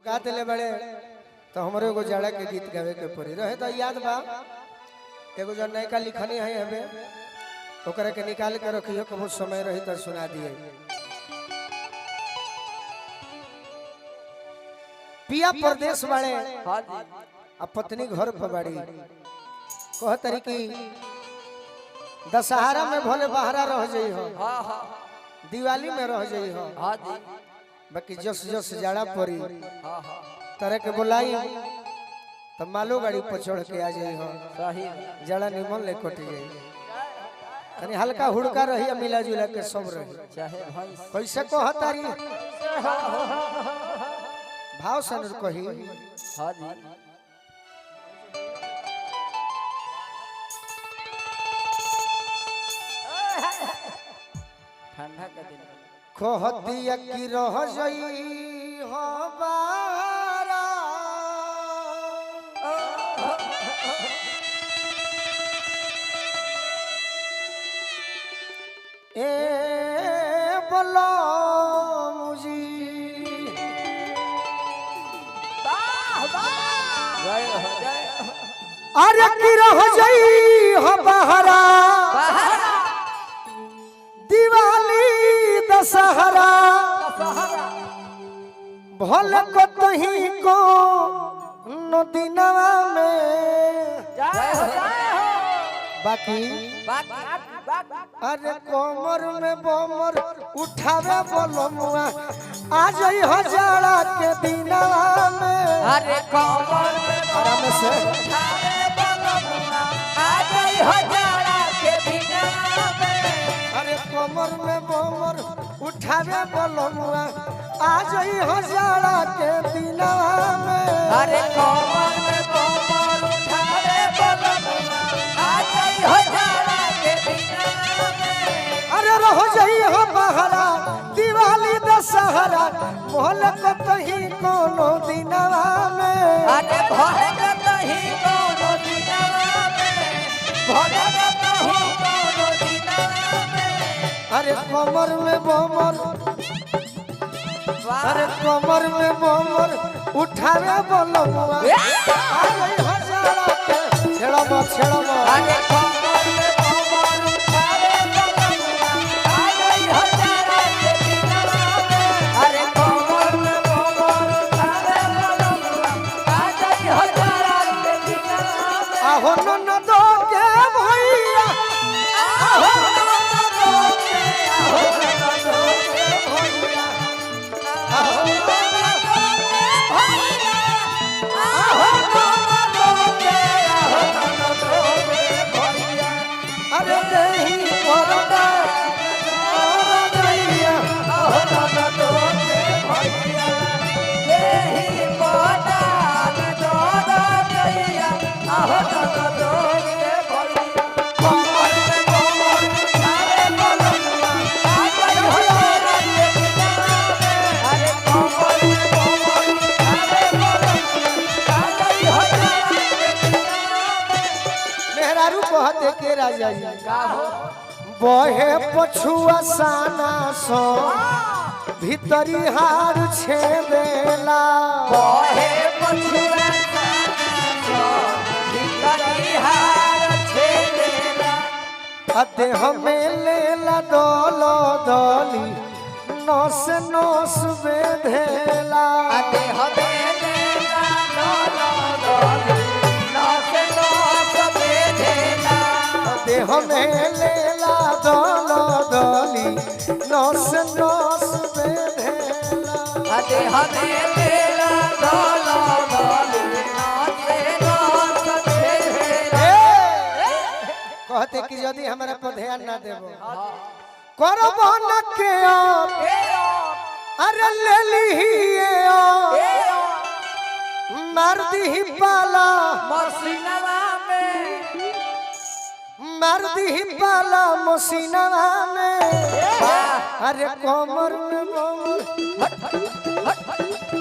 गा दिले बड़े तो हमरो एगो जाड़ा के गीत गावे के पड़ी रहे तो याद बा। एगो जो नयका लिखनी है हमें ओकरा के निकाल के रखियो, कबो समय रही तो सुना दिए। पिया परदेश वाले आ पत्नी घर पर बाड़ी, कह तरी की दशहरा में भले बहरा रह जाइ हो, दिवाली में रह जाइ हो, बाकी जस जस जाड़ा पड़ी तरह के बोलाई तो मालो गाड़ी पर चढ़ के आ जाइ हो, जाड़ा निमन ले कट जाई। तनी हल्का हुड़का रही मिला जुला के सब रही। कैसे कह तारी भाव सनुर कही। ठंडा के दिन कहतिया की रह जई हो बारा, ए बोलो मुझी जय हो जय हो। अरे की रह जई हो बहरा, दिवाली दशहरा भले कतही को नदीनवा में, जय हो जय हो। बाकी बाकी बाकी अरे कोमर में बोमर उठावे बोलमुआ आ जई हो जाड़ा के दिनवा में। अरे कमर में आराम से उठावे बलमुआ आ जाई हो जाड़ा के दिनवा में। अरे कोमर में बोमर उठावे बोलमुआ आ जई हो जाड़ा के दिनवा में। अरे कमर में कमर उठावे बलमुआ आ जाई हो जाड़ा के दिनवा में। अरे रह जई हो बहरा दिवाली दशहरा मोहल कतही कोनो दिनवा में। अरे भले कहीं कोनो दिनवा में, भले कहीं कोनो दिनवा में। अरे कमर में बोमर, अरे कमर में बोमर उठावे बोलमुआ आ गई हो जाड़ा के छेड़ा मत छेड़ा मत। अरे कमर में कमर उठावे बलमुआ आ गई हो जाड़ा के दिनवा में। अरे कमर में कमर उठावे बलमुआ आ गई हो जाड़ा के दिनवा में। आहो ननदो के भैया, आहो ननदो के, आहो ननदो के भैया, आहो ननदो के भैया, आहो ननदो के, आहो ननदो के भैया। अरे देही परदा दैया, आहो ननदो के भैया, देहि पटान जोड़ा दैया, आहो ननदो के भैया। कमर में कमर उठावे बलमुआ, आ गई हो जाड़ा के दिनवा में। अरे कमर में कमर उठावे बलमुआ, आ गई हो जाड़ा के दिनवा में। मेहरारू कहते के राजा जी का हो? बहे पछुआ साना सो भीतरी हार छेदेला। बहे पछुआ साना भीतरी हार छेदेला। अते हमें लेला दोलो दोली नस नस बेधेला। अते हमे लेला दोलो दोली, नस नस बेधेला। अते हमें लेला दोलो दोली नस नस बेधेला। अते हमे लेला दोलो दोली, नस नस बेधेला। कहते कि यदि हमरा पर ध्यान ना देबो करबो न के आप, अरे ले लिहिए आप, मार दीही पाला, मसीनवा में, मार दीही पाला मसीनवा में। अरे कमर में बमर,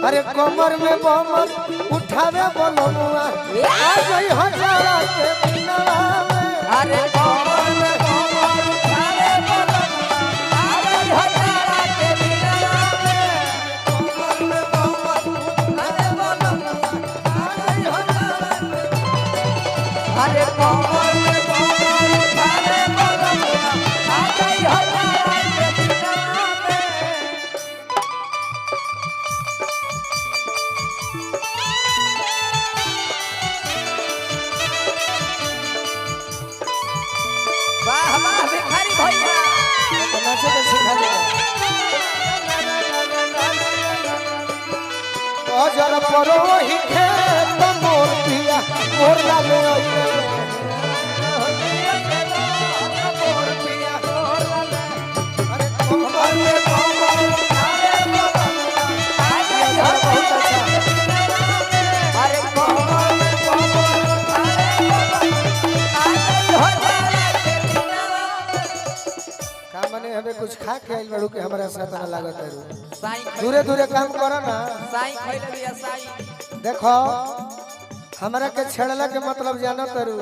अरे कमर में बमर उठावे बोलमुआ आ जई हो जाड़ा के दिनवा में। अरे कमर में कमर उठावे बलमुआ, आ गई हो जाड़ा के दिनवा में। कमर में कमर उठावे कमर में कमर उठावे बलमुआ आ जाई हो जाड़ा के दिनवा में। वाह वाह भिखारी भैया। तो नाचे के सिखा देगा। अजर परोही खेत मोर पिया मोर लाले अइले। मोर पिया मोर लाले। अरे कमर में कमर उठावे बलमुआ आ जाई हो बहुत अच्छा। अरे कमर में कमर उठावे बलमुआ आ जाई हो जाड़ा के दिनवा में। का मने हमें कुछ खा के आइल बड़ू के हमरा साथ ना लागत है। साईं दूरे दूरे काम करो ना। साईं खइले बिया साईं। देखो हमरा के छेड़ला के मतलब जानो तरू।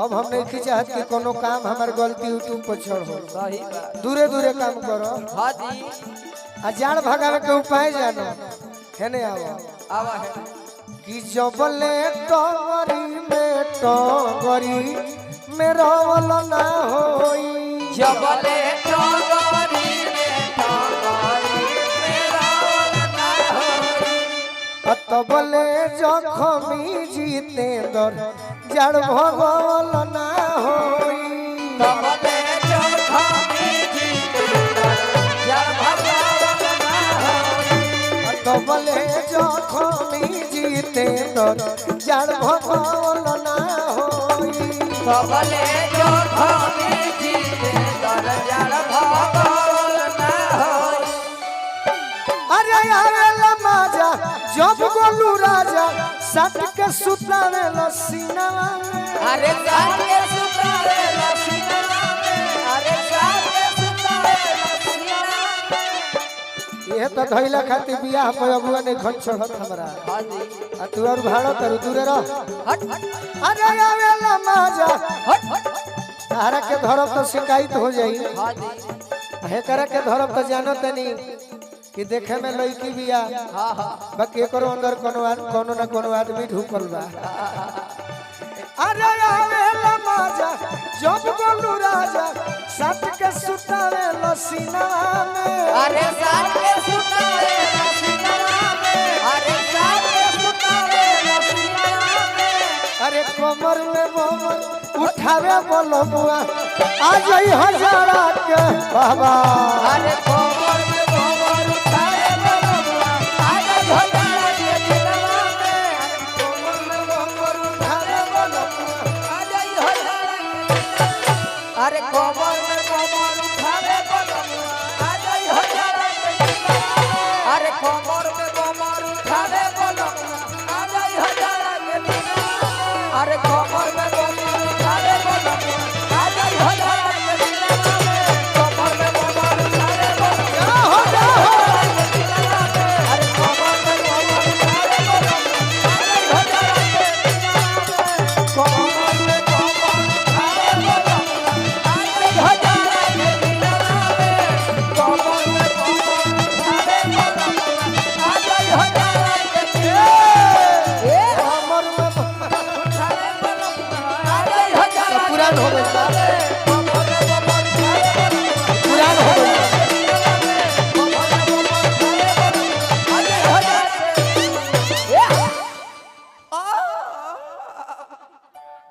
अब हम नहीं चाहत कि कोनो काम हमार गलती यूट्यूब पर चढ़ो। सही बात। दूरे दूरे काम करो। हाँ जी। आ जाड़ भगावे के उपाय जानो। हेने आवो आवा है। कि जबले टंगरी में टंगरी में रवल ना होई। जबले टंगरी में टंगरी में रावल ना होई। अतबले जखमी जीतेंदर जाड़ भगवल ना होई। तबले जखमी जीतेंदर जड़ भगवल ना होई। अतबले जखमी जीतेंदर जाड़ भगवल ना होई। तबले जखमी जीतेंदर जड़ भगवल ना होई। अरे आवेला माजा जब गोलू राजा सट के सुतावेला सीनावा में। अरे साथ के सुतावे लसीना में। अरे साथ के सुतावे लसीना में। यह तो धैला खातिर बियाह पर अगुआ नहीं खन चढ़त हमरा। हाँ जी। आ तू और भाड़ो तरु दूरे रह। हट हट अरे आवेला माजा हट हट। तारा के धरब तो शिकायत हो जाई। हाँ जी। हेकरा के धरब तो जानो तनी कि देखे में लड़की बिया हाँ हाँ। बाकी एकरो अंदर कोनो कोनो ना कोनो आदमी ढुकल बा। अरे आवेला माजा जब गोलू राजा सट के सुतावेला सीनावा में। अरे साथ के सुतावे लसीना में। अरे साथ के सुतावे लसीना में। अरे कमर में बमर उठावे बोलमुआ आ जाई हजारा के बाबा। अरे कोमर में कोमर उठावे बलमुआ आ जाई हो जाड़ा के दिनवा में। कमर में बमर उठावे बोलमुआ आ जाई हो जाड़ा के दिनवा में। अरे कोमर में कोमर उठावे बलमुआ आ जाई हो जाड़ा के दिनवा में। अरे कोमर में कोमर उठावे बलमुआ आ जाई हो जाड़ा के दिनवा में। अरे कोमर में कोमर उठावे बलमुआ आ जाई हो जाड़ा के दिनवा में। कोमर में कोमर उठावे बलमुआ हो जा हो। अरे कोमर में कोमर उठावे बलमुआ आ जाई हो जाड़ा के दिनवा में। कोमर में कोमर उठावे बलमुआ आ जाई हो जाड़ा के दिनवा में। कोमर में कोमर उठावे बलमुआ आ जाई हो जाड़ा के दिनवा में। ए कमर में उठावे बलमुआ आ जाई हो जाड़ा के पुरान हो गइल बा। कोमर में कोमर उठावे बलमुआ पुरान हो गइल बा।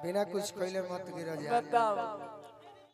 बिना कुछ कइले मत गिर जा। बताओ।